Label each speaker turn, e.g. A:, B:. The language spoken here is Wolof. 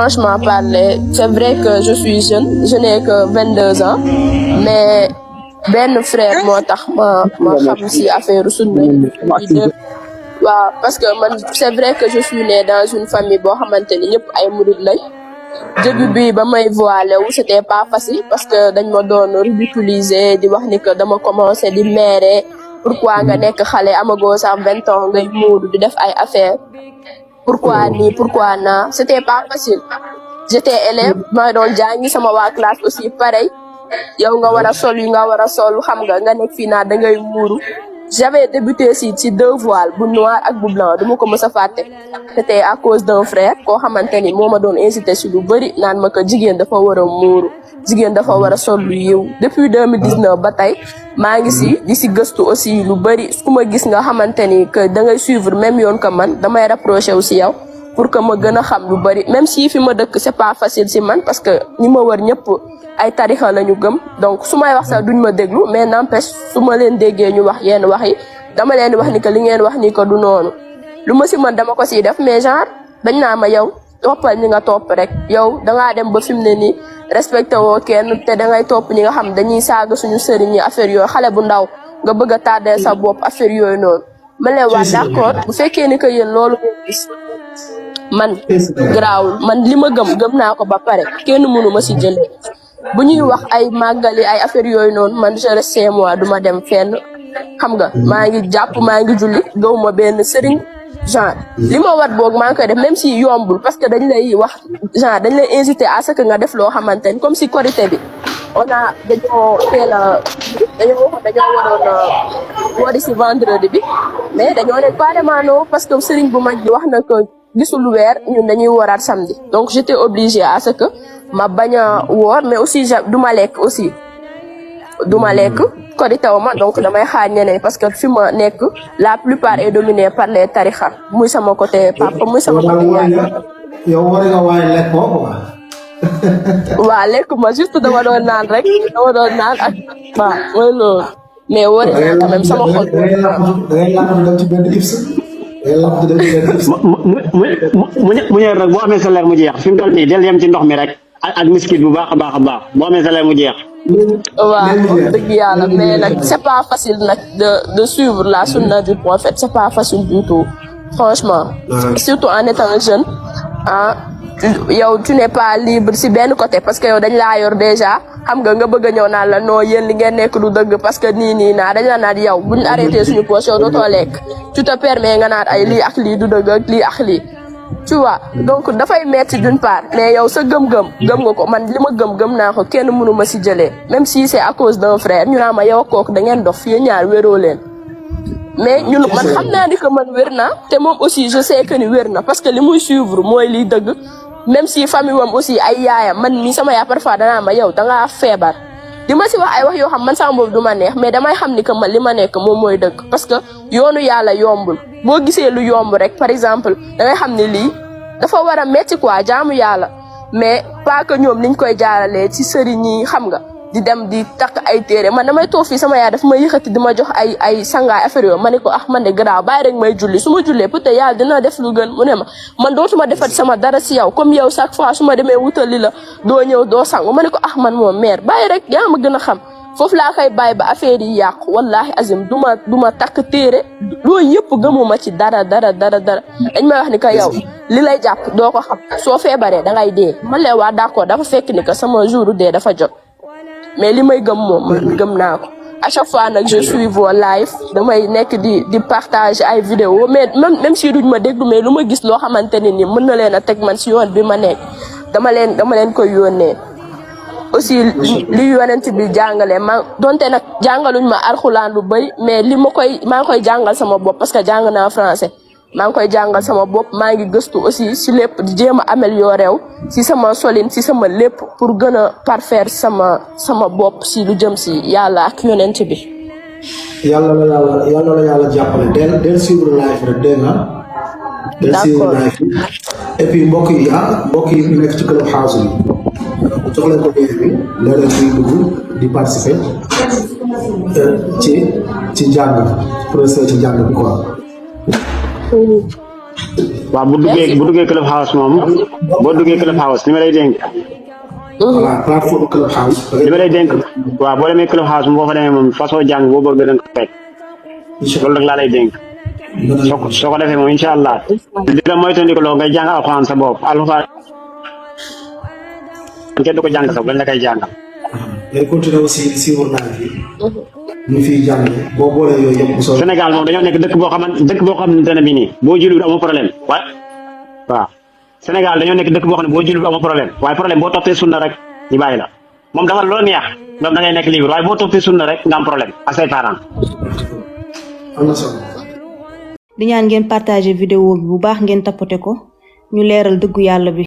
A: Franchement parler, c'est vrai que je suis jeune, je n'ai que 22 ans, mais ben frère moo tax ma xam si affaire sunna waaw parce que man c'est vrai que je suis née dans une famille boo xamante ni ñëpp ay murid lañ début bi ba may voilé wu c'était pas facile parce que dañ ma doon ridiculiser di wax ni que dama commencé di meere pourquoi nga nekk xale amagoo sax 20 ans ngay muuru di def ay affaire pourquoi nii pourquoi naa c'était pas facile j'étais élève ma doon jàngi sama waa classe aussi pareil yow nga war a sol yi nga war a sol xam nga nekk fii naa da ngay muuru j'avais débuté ci 2 voiles bu noir ak bu blanc du ma ko mës a fàtte c'était à cause d'un frère koo xamante ni moo ma doon incité ci lu bëri naan ma que jigéen dafa war a muuru jigéen dafa war a sol lu yiw depuis 2019 ba tey maa ngi di ci gëstu aussi lu bëri ku ma gis nga xamante ni que da ngay suivre même yoon que man damay rapproché wu ci yow pour que ma gën a xam lu bëri même si fi ma dëkk c'est pas facile ci man parce que ñi ma wër ñëpp ay tarixa la ñu gëm donc su may wax sax duñ ma déglu mais n'empêche su ma leen déggee ñu wax yenn wax yi dama leen wax ni que li ngeen wax ni que du noonu lu ma ci mën dama ko ciy def mais genre dañ naa ma yow toppal ñi nga topp rek yow dangaa dem ba fi mu ne nii respecté woo kenn te dangay topp ñi nga xam dañuy saaga suñu sëriñ yi affaire yooyu xale bu ndaw nga bëgg a tardé sa bopp affaire yooyu noonu ma leen wax d'accord bu fekkee ni que yéen loolu ngeen gis man garaawul man li ma gëm naa ko ba pare kenn mënu ma ci jëlee bu ñuy wax ay màggali ay affaire yooyu noonu man je reste chez moi duma dem fenn xam nga maa ngi jàpp maa ngi julli gaw ma benn sëriñ genre li ma war boog maa ngi koy def même si yombul parce que dañ lay wax genre dañ lay inciter à ce que nga def loo xamante ni comme si korité bi dañoo waroon wari si vendredi bi mais dañoo ne carrément non parce que sëriñ bu mag bi wax na ko gisul weer ñun dañuy waraat samedi donc j'étais obligée à ce que ma bañ a woor mais aussi duma lekk aussi duma lekk korité wu ma donc damay xaar ñeneen parce que fi ma nekk la plupart est dominé par les tarixa muy sama côté papa muy sama côté yaay.
B: yow war nga waaye lekk ko quoi.
A: waaw lekk ma juste dama doon naan rek dama doon naan ak waaw mooy loolu mais wari quand même sama xol.
B: da ngay làqatu dem ci benn ibs.
C: mu ñëw rek boo amee salaire mu jeex fi mu toll nii del yem ci ndox mi rek ak miskit bu baax a baax boo amee salaire mu jeex.
A: waaw dëgg yàlla mais nag c'est pas facile nag de suivre la sunna du prophète c'est pas facile du tout franchement surtout en étant jeune yow tu n'es pas libre si benn côté parce que yow dañ laa yor déjà xam nga bëgg a ñëw naan la non yéen li ngeen nekk du dëgg parce que nii naa dañ la naan yow buñ arrêté suñu poche yow dootoo lekk tu te permets nga naan ay lii ak lii du dëgg ak lii ak lii tu vois donc dafay metti d'une part mais yow sa gëm nga ko man li ma gëm naa ko kenn mënu ma si jëlee même si c'est à cause d'un frère ñu naa ma yow kooku da ngeen dof fii ñaar wéroo leen mais ñun man xam naa ni que man wér naa te moom aussi je sais que ni wér na parce que li muy suivre mooy liy dëgg même si famille wam aussi ay yaayam man mi sama yaay parfois danaa ma yow dangaa feebar di ma si wax ay wax yoo xam man sama boobu du ma neex mais damay xam ni que man li ma nekk moom mooy dëgg parce que yoonu yàlla yombul boo gisee lu yomb rek par exemple dangay xam ne lii dafa war a metti quoi jaamu yàlla mais pas que ñoom niñ koy jaaralee ci sëriñ yi xam nga di dem di takk ay téere man damay toog fii sama yaay daf ma yëkkati di ma jox ay sangaay affaire yooyu ma ne ko man de garaaw bàyyi rek may julli su ma jullee peut-être yàlla dina def lu gën mu ne ma man dootuma defati sama dara si yow comme yow chaque fois su ma demee wutali la doo ñëw doo sangu ma ne ko man moom mère bàyyi rek yaa ma gën a xam foofu laa koy bàyyi ba affaire yi yàqu wallahi azim du ma takk téere loolu yëpp gëmuma ci dara dañ may wax ni que yow li lay jàpp doo ko xam soo feebaree da ngay dee man leen waa d'accord dafa fekk ni que sama jour dee dafa jot mais li may gëm moom man gëm naa ko à chaque fois nag je suis vos live damay nekk di partager ay vidéo mais même si duñ ma déglu mais lu ma gis loo xamante ne ni mën na leen a teg man si yoon bi ma nekk dama leen koy yónnee aussi li yonent bi jàngale donte nag jàngaluñ ma alxuraan lu bëri mais maa ngi koy jàngal sama bopp parce que jàng naa français maa ngi koy jàngal sama bopp maa ngi gëstu aussi si lépp di jéem a améliorer wu si sama solin si sama lépp pour gën a parfaire sama bopp si lu jëm si yàlla ak yonent bi.
B: yàlla la yàlla jàppale del suivre live rek dégg nga. del suivre live et puis mbokk yi nekk ci club house bi jox leen ko lien bi léeg-léeg kuy dugg di participer ci njàng professeur ci njàng bi quoi.
C: waaw bu duggee club house moom boo duggee club house li ma lay dénk.
B: voilà plateforme club house.
C: li ma lay dénk waaw boo demee club house boo fa demee moom façon jàng boo bëgg da nga ko fekk. loolu rek laa lay dénk. soo ko defee moom incha allah di la moytandiku loo ngay jàng alxuraan sa bopp alxuraan kenn du ko jàng sax dañ la koy jàngal.
B: day continuer aussi di suivre naa fi. ñu fiy jàng boo boolee yooyu yëpp bu soobee.
C: Sénégal moom dañoo nekk dëkk boo xamante ne bii nii boo jullit amoo problème waaw Sénégal dañoo nekk dëkk boo xam ne boo jullit amoo problème waaye problème boo toppee sunna rek ñu bàyyi la moom dafa loo neex ñoom da ngay nekk libre waaye boo toppee sunna rek nga am problème ak say parents.
B: am na solo.
D: di ñaan ngeen partager vidéo bi bu baax ngeen tapoter ko ñu leeral dëggu yàlla bi.